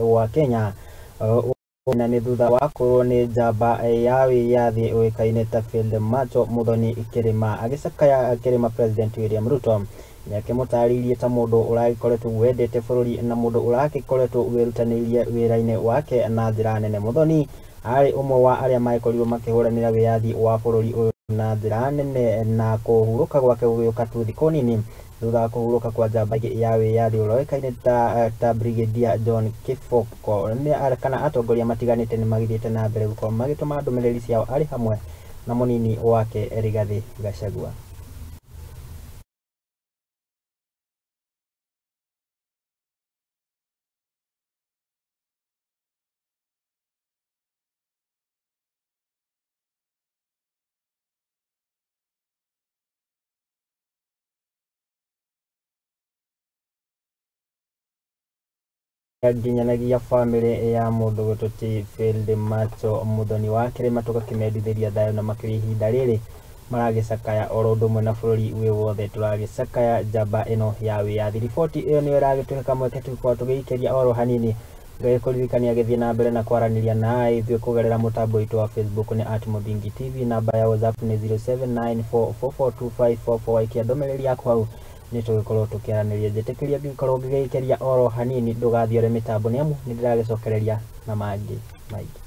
Wa Kenya na nĩ thutha wa kũrwo nĩ njamba ya wĩyathi ũĩkaine ta Field Marshal Muthoni Kĩrĩma. Agĩcakaya Kĩrĩma, President William Ruto nĩakĩmũtarĩirie ta mũndũ ũragĩkoretwo wendete bũrũri na mũndũ ũragĩkoretwo wĩrutanĩirie wĩra-inĩ wake na njĩra nene. Muthoni arĩ ũmwe wa arĩa magĩkorirwo makĩhũranĩra wĩyathi wa bũrũri ũyũ na njĩra nene, na kũhurũka gwake gũgĩũka tu thikũ nini thutha wa kũhurũka kwa njamba ya wĩyathi ũroĩkaine ta Brigadier John Kiboko. Kana atongoria matiganĩte nĩ magĩthiĩte na mbere gũkorwo magĩtũma ndũmĩrĩri ciao arĩ hamwe na mũnini wake Rigathĩ Gachagua. Nginyanagia bamĩrĩ ya mũndũ gwĩtwo ti Field Marshal Muthoni wa Kĩrĩma, tũgakĩmendithĩria thayũ na makĩria ihinda rĩrĩ maragĩcakaya oro ũndũ ũmwe na bũrũri wĩ wothe tũragĩcakaya njamba ĩno ya wĩyathi. Riboti ĩyo nĩyo ĩragĩtũhe kamweke tũgĩkorwo tũgĩikĩria oro hanini, ngagĩkũririkania gĩthiĩ na mbere na kwaranĩria na ithuĩ kũgerera mũtambo witũ wa Facebook nĩ @MũthingiTV, namba ya WhatsApp nĩ 0794442544. Waikia ndũmĩrĩri yaku hau nĩ tũgĩkorwo tũkĩaranĩria. Njĩtĩkĩria ngĩkorwo ngĩgĩikĩria oro hanini, ndũgathiore mĩtambo nĩ amu nĩ ndĩragĩcokereria na mangĩ maingĩ.